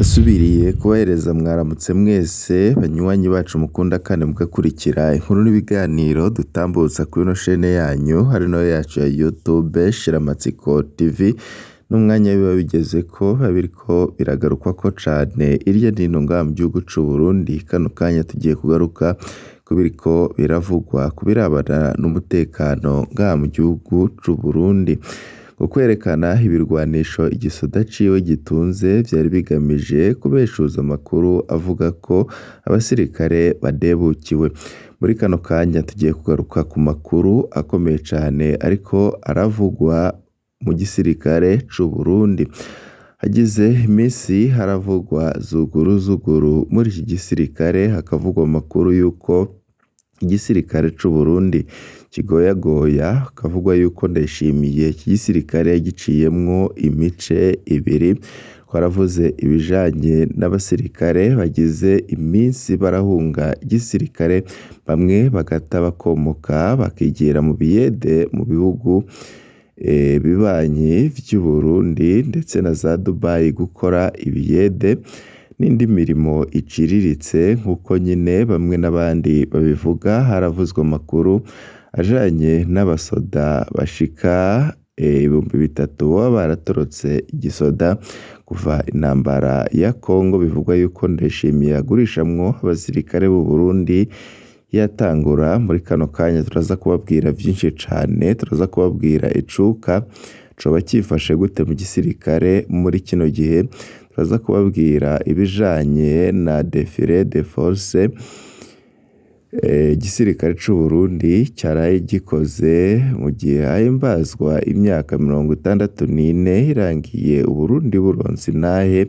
Ndasubiriye kubahereza mwaramutse mwese banywanyi bacu mukunda kandi mugakurikira inkuru n'ibiganiro dutambutsa kuri ino shene yanyu ari nayo yacu ya YouTube Shiramatsiko TV, n'umwanya biba bigezeko biba biriko biragarukwako cane hirya no hino ngaha mu gihugu c'Uburundi. Kano kanya tugiye kugaruka ku biriko biravugwa ku birabana n'umutekano ngaha mu gihugu c'Uburundi. Ukwerekana ibirwanisho igisoda ciwe gitunze vyari bigamije kubeshuza amakuru avuga ko abasirikare badebukiwe. Muri kano kanya tugiye kugaruka ku makuru akomeye cane ariko aravugwa mu gisirikare c'Uburundi. Hagize imisi haravugwa zuguruzuguru muri iki gisirikare, hakavugwa amakuru yuko igisirikare c'Uburundi kigoyagoya, hakavugwa yuko Ndayishimiye iki gisirikare yagiciyemwo imice ibiri. Twaravuze ibijanye n'abasirikare bagize imisi barahunga igisirikare, bamwe bagata bakomoka bakigira mu biyede mu bihugu bibanyi vy'Uburundi ndetse na za Dubai gukora ibiyede n'indi mirimo iciriritse nk'uko nyene bamwe n'abandi babivuga. Haravuzwe amakuru ajanye n'abasoda bashika 3000 boba baratorotse igisoda kuva intambara ya Congo bivugwa yuko Ndayishimiye agurishamwo abasirikare b'Uburundi yatangura. Muri kano kanya turaza kubabwira vyinshi cane, turaza kubabwira icuka coba cifashe gute mu gisirikare muri kino gihe, turaza kubabwira ibijanye na defile de force igisirikare c'Uburundi caraye gikoze mu gihe hahimbazwa imyaka 64 irangiye Uburundi buronse intahe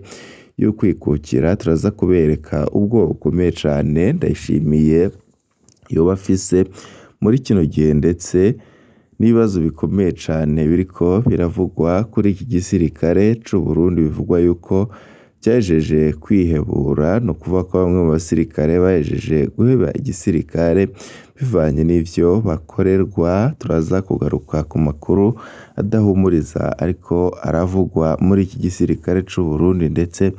y'ukwikukira. Turaza kubereka ubwoba bukomeye cane Ndayishimiye yoba afise muri kino gihe, ndetse n'ibibazo bikomeye cane biriko biravugwa kuri iki gisirikare c'Uburundi bivugwa yuko vyahejeje kwihebura. Ni ukuvuga ko bamwe mu basirikare bahejeje guheba igisirikare bivanye n'ivyo bakorerwa. Turaza kugaruka ku makuru adahumuriza ariko aravugwa muri iki gisirikare c'Uburundi, ndetse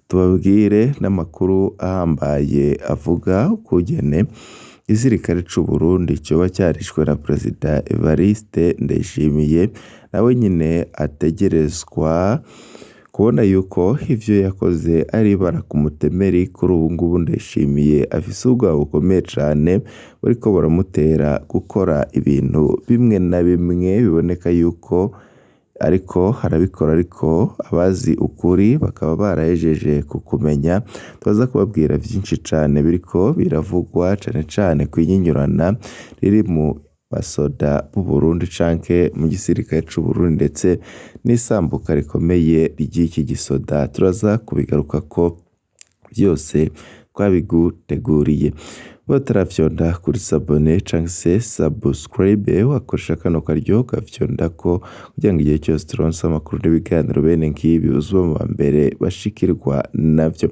tubabwire n'amakuru ahambaye avuga ukungene igisirikare c'Uburundi coba carishwe na Perezida Evariste Ndayishimiye, nawe nyene ategerezwa kubona yuko ivyo yakoze ari ibara ku mutemeri. Kuri ubu ngubu Ndayishimiye afise ubwoba bukomeye cane buriko buramutera gukora ibintu bimwe na bimwe biboneka yuko ariko arabikora, ariko abazi ukuri bakaba barahejeje kukumenya. Turaza kubabwira vyinshi cane biriko biravugwa cane cane kw'inyinyurana riri mu basoda b'Uburundi canke mu gisirikare c'Uburundi, ndetse n'isambuka rikomeye ry'iki gisoda. Turaza kubigarukako vyose twabiguteguriye. Batarafyonda kuri sabone canke se subscribe, wakoresha kano karyo ugafyondako kugira ngo igihe cyose turonse amakuru n'ibiganiro bene nk'ibi uzobe mu bambere bashikirwa navyo.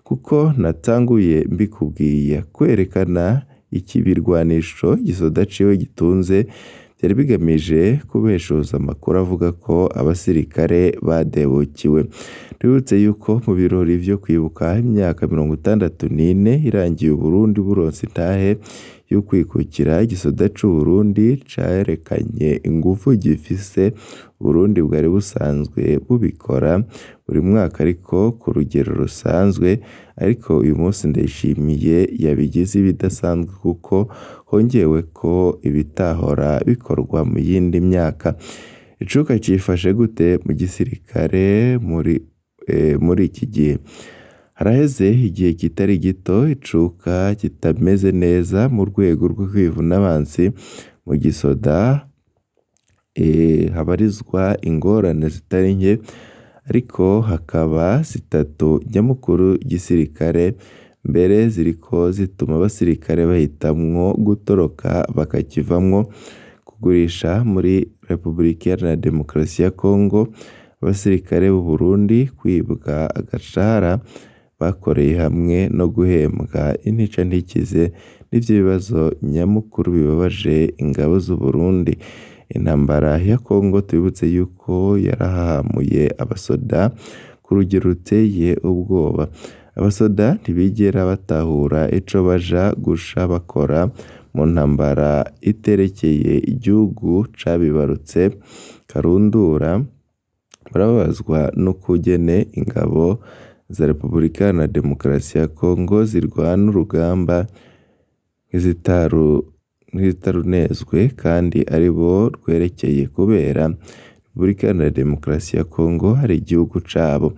Kuko natanguye mbikubwiye, kwerekana ikibirwanisho igisoda ciwe gitunze vyari bigamije kubeshuza amakuru avuga ko abasirikare badebukiwe. Tubibutse yuko mu birori vyo kwibuka imyaka 64 irangiye Uburundi buronse intahe y'ukwikukira, igisoda c'Uburundi carekanye inguvu gifise. Uburundi bwari busanzwe bubikora buri mwaka ariko ku rugero rusanzwe, ariko uyu munsi Ndayishimiye yabigize ibidasanzwe kuko hongeweko ibitahora bikorwa mu yindi myaka. Icuka cifashe gute mu gisirikare muri iki gihe? Haraheze igihe kitari gito icuka kitameze neza mu rwego rwo kwivuna abansi mu gisoda, habarizwa ingorane zitari nke, ariko hakaba zitatu nyamukuru igisirikare mbere ziriko zituma abasirikare bahitamwo gutoroka bakakivamwo: kugurisha muri Republika Iharanira Demokarasi ya Congo abasirikare b'Uburundi, kwibwa agashahara bakoreye hamwe no guhembwa intica ntikize, nivyo bibazo nyamukuru bibabaje ingabo z'Uburundi. Intambara ya Congo tubibutse yuko yarahahamuye abasoda. ku rugero ruteye ubwoba. Abasoda ntibigera batahura ico baja gusha bakora mu ntambara iterekeye igihugu cabibarutse karundura, barababazwa n'ukugene ingabo za Repubulika Iharanira Demokarasi ya Kongo zirwana urugamba nk'izitarunezwe kandi aribo rwerekeye kubera Repubulika Iharanira Demokarasi ya Kongo hari igihugu cabo.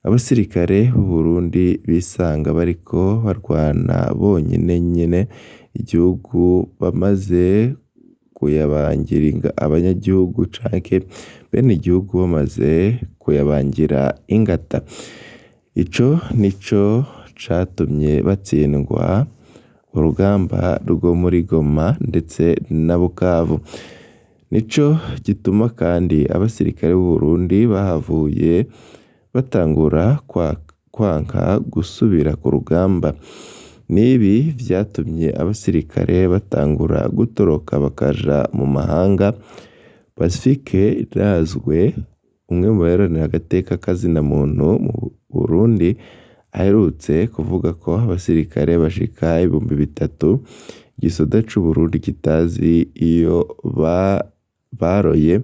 Abasirikare b'u Burundi bisanga bariko barwana bonyene nyene igihugu bamaze kuyabangira abanyagihugu canke bene igihugu bamaze kuyabangira ingata. Ico nico catumye batsindwa urugamba rwo muri Goma ndetse na Bukavu. Nico gituma kandi abasirikare b'u Burundi bahavuye batangura kwanka gusubira ku rugamba. N'ibi vyatumye abasirikare batangura gutoroka bakaja mu mahanga. Pacifique Irazwe, umwe mu baharanira agateka k'azina muntu mu Burundi, aherutse kuvuga ko abasirikare bashika 3000 igisoda c'u Burundi kitazi iyo baroye.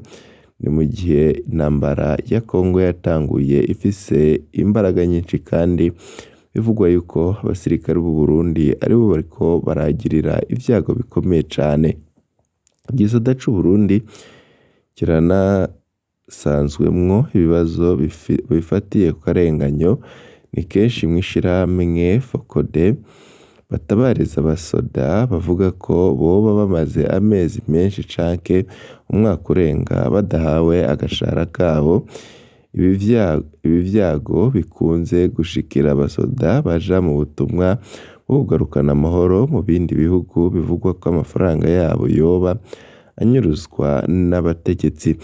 Ni mu gihe intambara ya Kongo yatanguye ifise imbaraga nyinshi kandi bivugwa yuko abasirikare b'u Burundi aribo bariko barahagirira ivyago bikomeye cane. Igisoda c'u Burundi kiranasanzwemwo ibibazo bifatiye ku karenganyo. Ni kenshi mw'ishirahamwe FOCODE batabariza abasoda bavuga ko boba bamaze amezi menshi canke umwaka urenga badahawe agashahara kabo. Ibi vyago bikunze gushikira abasoda baja mu butumwa bwo kugarukana amahoro mu bindi bihugu, bivugwa ko amafaranga yabo yoba anyuruzwa n'abategetsi.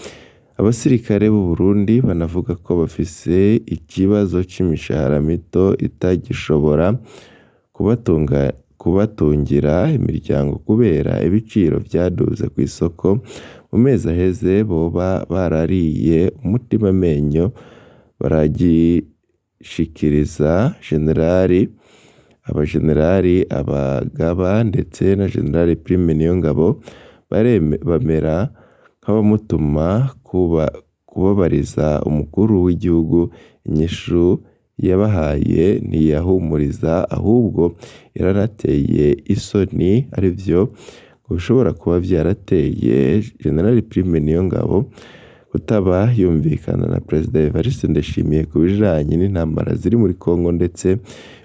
Abasirikare b'u Burundi banavuga ko bafise ikibazo c'imishahara mito itagishobora kubatungira imiryango kubera ibiciro vyaduze kw'isoko. Mu mezi aheze boba barariye umutima amenyo baragishikiriza abajenerali, abagaba ndetse na General Prime Niyongabo, bamera nk'abamutuma kubabariza umukuru w'igihugu. Inyishu yabahaye ntiyahumuriza ahubwo yaranateye isoni, arivyo ngo bishobora kuba vyarateye General Prime Niyongabo kutaba yumvikana na Perezida Evariste Ndayishimiye ku bijanye n'intambara ziri muri Kongo, ndetse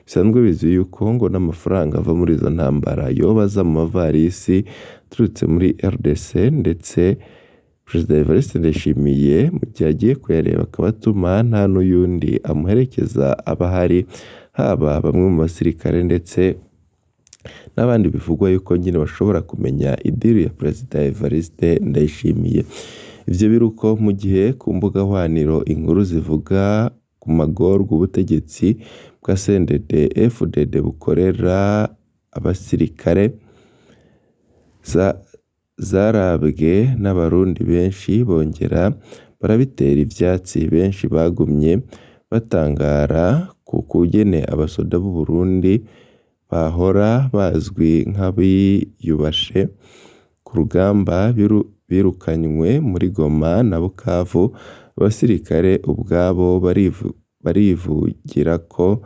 bisanzwe bizwi yuko ngo n'amafaranga ava muri izo ntambara yoba aza mu mavarisi aturutse muri RDC, ndetse Perezida Evariste Ndayishimiye mu gihe agiye kuyareba akaba atuma nta n'uyundi amuherekeza aba ahari, haba bamwe mu basirikare ndetse n'abandi bivugwa yuko nyine bashobora kumenya idiri ya Perezida Evariste Ndayishimiye. Ivyo biruko mu gihe ku mbuga hwaniro inkuru zivuga ku magorwa ubutegetsi bwa CNDD FDD bukorera abasirikare zarabwe n'abarundi benshi, bongera barabitera ivyatsi. Benshi bagumye batangara ku kugene abasoda b'u Burundi bahora bazwi nk'abiyubashe ku rugamba birukanywe muri Goma na Bukavu. Abasirikare ubwabo barivugira ko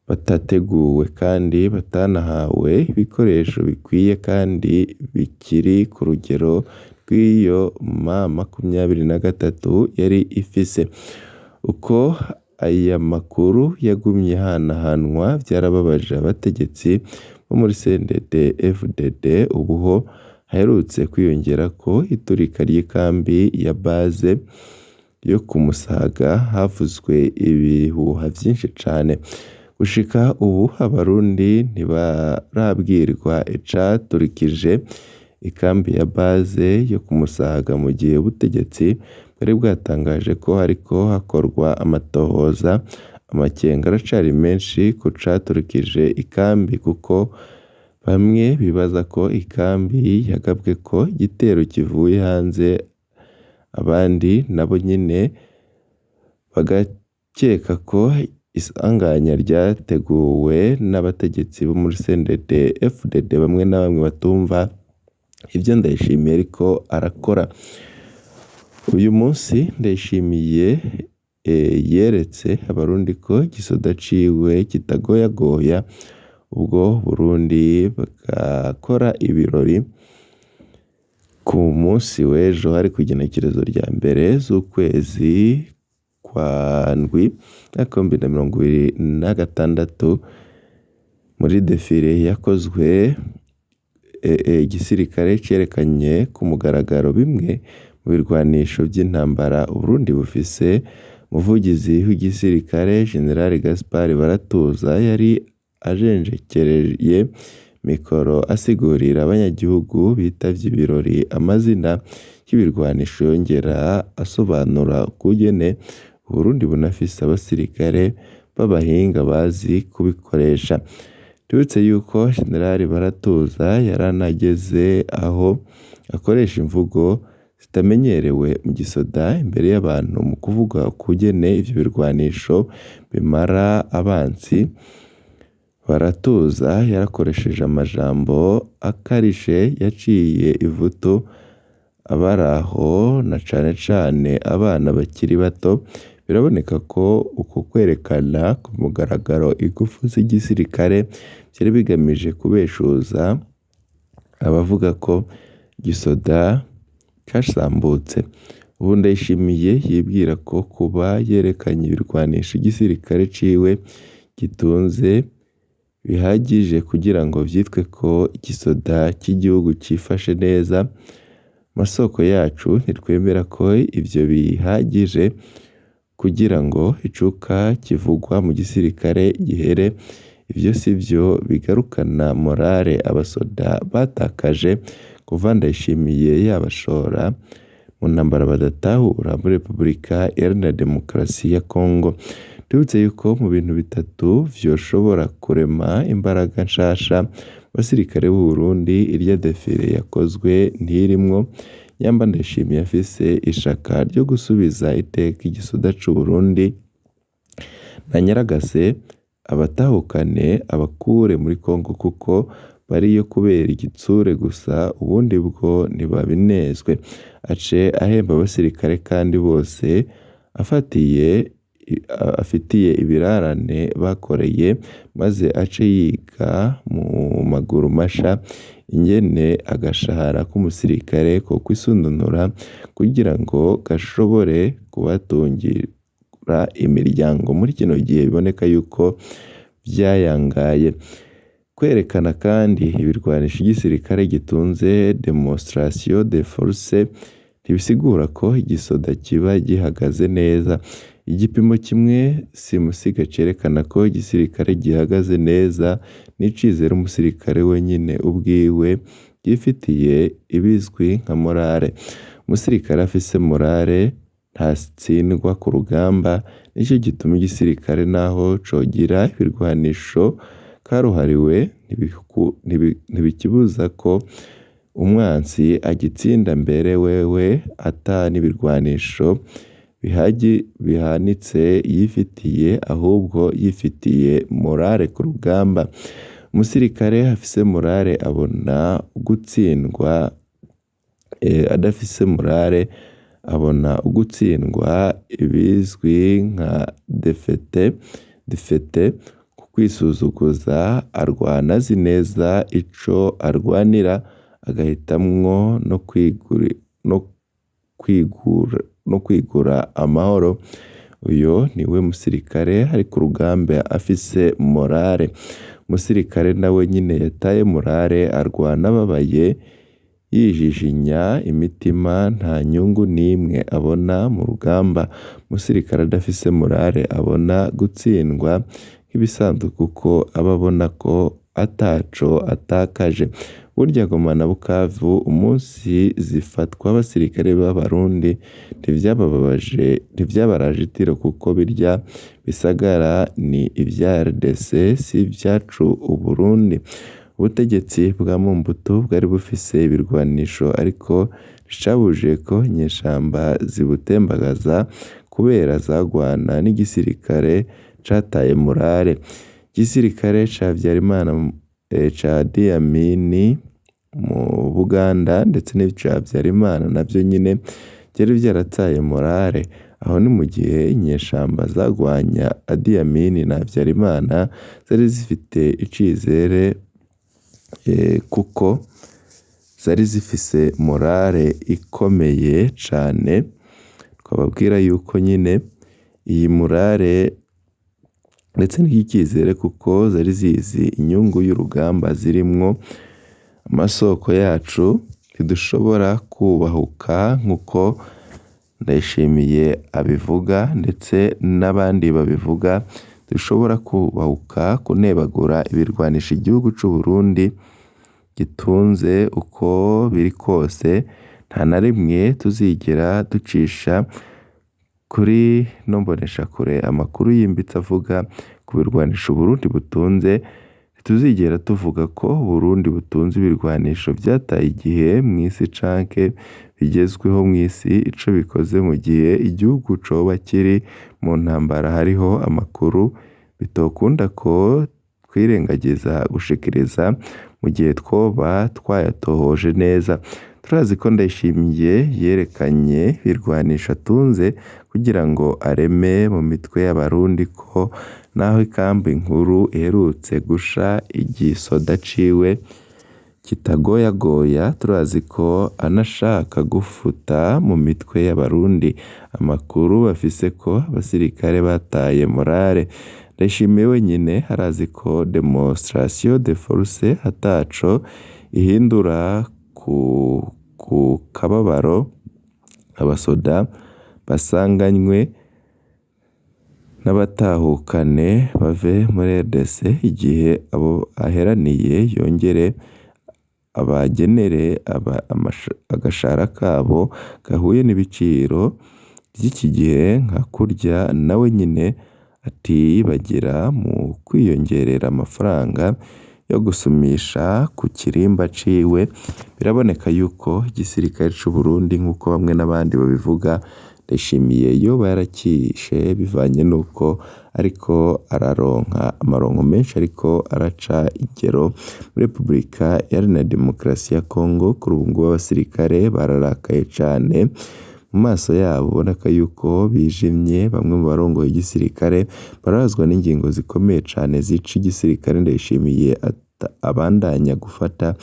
batateguwe kandi batanahawe ibikoresho bikwiye kandi bikiri ku rugero rw'iyo M23 yari ifise. Uko aya makuru yagumye ahanahanwa vyarababaje abategetsi bo muri CNDD FDD. Ubu ho haherutse kwiyongerako iturika ry'ikambi ya base yo ku Musaga, havuzwe ibihuha vyinshi cane. Gushika ubu abarundi ntibarabwirwa icaturikije ikambi ya base yo ku Musaga, mu gihe ubutegetsi bwari bwatangaje ko hariko hakorwa amatohoza. Amakenga aracari menshi ku caturikije ikambi, kuko bamwe bibaza ko ikambi yagabweko igitero kivuye hanze, abandi nabo nyene Barakeka ko isanganya ryateguwe n'abategetsi bo muri CNDD FDD bamwe na bamwe batumva ivyo Ndayishimiye ariko arakora. Uyu munsi Ndayishimiye yeretse abarundi ko igisoda ciwe kitagoyagoya, ubwo Burundi bwakora ibirori ku munsi w'ejo hari kw'igenekerezo rya mbere z'ukwezi kwa ndwi umwaka w'ibihumbi bibiri na 26 muri défilé yakozwe igisirikare cerekanye ku mugaragaro bimwe mu birwanisho vy'intambara Uburundi bufise. Umuvugizi w'igisirikare General Gaspard Baratuza yari ajenjekereye mikoro asigurira abanyagihugu bitavye ibirori amazina y'ibirwanisho, yongera asobanura ukungene Uburundi bunafise abasirikare b'abahinga bazi kubikoresha. Tubibutse yuko General Baratuza yaranageze aho akoresha imvugo zitamenyerewe mu gisoda imbere y'abantu mu kuvuga ukungene ivyo birwanisho bimara abansi. Baratuza yarakoresheje amajambo akarishe yaciye ivutu abaraho na cane cane abana bakiri bato. Biraboneka ko uko kwerekana ku mugaragaro ingufu z'igisirikare vyari bigamije kubeshuza abavuga ko igisoda casambutse. Ubu Ndayishimiye yibwira ko kuba yerekanye ibirwanisho igisirikare ciwe gitunze bihagije kugira ngo vyitwe ko igisoda c'igihugu cifashe neza. Masoko yacu ntitwemera ko ivyo bihagije kugira ngo icuka kivugwa mu gisirikare gihere. Ivyo sivyo bigarukana morale abasoda batakaje kuva Ndayishimiye yabashora mu ntambara badatahura muri Repubulika Iharanira Demokarasi ya Kongo. Tubibutse yuko mu bintu bitatu vyoshobora kurema imbaraga nshasha abasirikare b'u Burundi, irya défilé yakozwe ntirimwo. Nyamba Ndayishimiye afise ishaka ryo gusubiza iteka igisoda c'u Burundi na Nyaragase, abatahukane abakure muri Kongo kuko bariyo kubera igitsure gusa, ubundi bwo ntibabinezwe. Ace ahemba abasirikare kandi bose afitiye ibirarane bakoreye, maze ace yiga mu maguru masha ingene agashahara k'umusirikare kokwisununura kugira ngo gashobore kubatungira imiryango muri kino gihe biboneka yuko vyayangaye. Kwerekana kandi ibirwanisho igisirikare gitunze démonstration de force ntibisigura ko igisoda kiba gihagaze neza. Igipimo kimwe simusiga cerekana ko igisirikare gihagaze neza n'icizere umusirikare wenyene ubwiwe yifitiye, ibizwi nka morale. Umusirikare afise morale ntatsindwa ku rugamba, nico gituma igisirikare naho cogira ibirwanisho karuhariwe ntibikibuza ko umwansi agitsinda, mbere wewe ata n'ibirwanisho bihanitse yifitiye, ahubwo yifitiye morale ku rugamba. Umusirikare afise morale abona ugutsindwa, adafise morale abona ugutsindwa, ibizwi nka défaite, kwisuzuguza. Arwana azi neza ico arwanira, agahitamwo no kwigura amahoro. Uyo niwe musirikare ari ku rugamba afise morale. Umusirikare nawe nyene yataye morale arwana ababaye, yijijinya imitima, nta nyungu n'imwe abona mu rugamba. Umusirikare adafise morale abona gutsindwa nk'ibisanzwe kuko aba abona ko ataco atakaje. Burya Goma na Bukavu umunsi zifatwa abasirikare b'Abarundi ntivyabaraje itiro, kuko birya bisagara ni ivya RDC, si ivyacu Uburundi. Ubutegetsi bwa Mobutu bwari bufise ibirwanisho, ariko nticabujije ko inyeshamba zibutembagaza. kubera zagwana n'igisirikare cataye morale. Igisirikare ca Habyarimana, ca Idi Amin mu Buganda ndetse n'ica Habyarimana navyo nyene vyari vyarataye morale. Aho ni mu gihe inyeshamba zagwanya Idi Amin na Habyarimana zari zifite icizere, kuko zari zifise morale ikomeye cane. Twababwira yuko nyine iyi morale ndetse n'ikizere, kuko zari zizi inyungu y'urugamba zirimwo. Amasoko yacu ntidushobora kubahuka nk'uko Ndayishimiye abivuga ndetse n'abandi babivuga, dushobora kubahuka kunebagura ibirwanisho igihugu c'u Burundi gitunze. Uko biri kose, nta na rimwe tuzigera ducisha kuri no mboneshakure amakuru yimbitse avuga ku birwanisho Burundi butunze. Ntituzigera tuvuga ko Burundi butunze ibirwanisho vyataye igihe mw'isi canke bigezweho mw'isi. Ico bikoze, mu gihe igihugu coba kiri mu ntambara, hariho amakuru bitokunda ko twirengagiza gushikiriza mu gihe twoba twayatohoje neza. Turazi ko Ndayishimiye yerekanye ibirwanisho atunze kugira ngo areme mu mitwe y'Abarundi ko naho ikambi nkuru iherutse gusha igisoda ciwe kitagoyagoya. Turazi ko anashaka gufuta mu mitwe y'Abarundi amakuru bafise ko abasirikare bataye morale. Ndayishimiye wenyine arazi ko demonstration de force ataco ihindura ku kababaro abasoda basanganywe. N'abatahukane bave muri RDC igihe abo aheraniye, yongere abagenere agashahara kabo gahuye n'ibiciro vy'iki gihe, nka kurya nawe nyine atiyibagira mu kwiyongerera amafaranga yo gusumisha ku kirimba ciwe. Biraboneka yuko igisirikare c'u Burundi, nk'uko bamwe n'abandi babivuga, Ndayishimiye yoba yarakishe bivanye n'uko ariko araronka amaronko menshi, ariko araca ingero muri Repubulika Iharanira Demokarasi ya Kongo. Kuri ubu ngubu abasirikare bararakaye cane, mu maso yabo uboneka yuko bijimye. Bamwe mu barongoye igisirikare barabazwa n'ingingo zikomeye cane zica igisirikare Ndayishimiye abandanya gufata.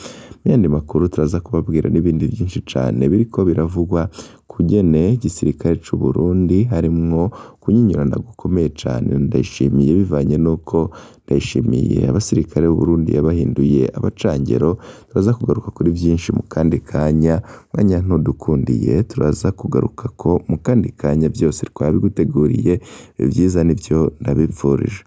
Mu yandi makuru turaza kubabwira n'ibindi byinshi cane biriko biravugwa kugene igisirikare c'u Burundi harimwo kunyinyurana gukomeye cane Ndayishimiye, bivanye n'uko Ndayishimiye abasirikare b'u Burundi yabahinduye abacangero. Turaza kugaruka kuri byinshi mu kandi kanya, mwanya ntudukundiye, turaza kugaruka ko mu kandi kanya. Byose twabiguteguriye, ibyiza nivyo ndabipfurije.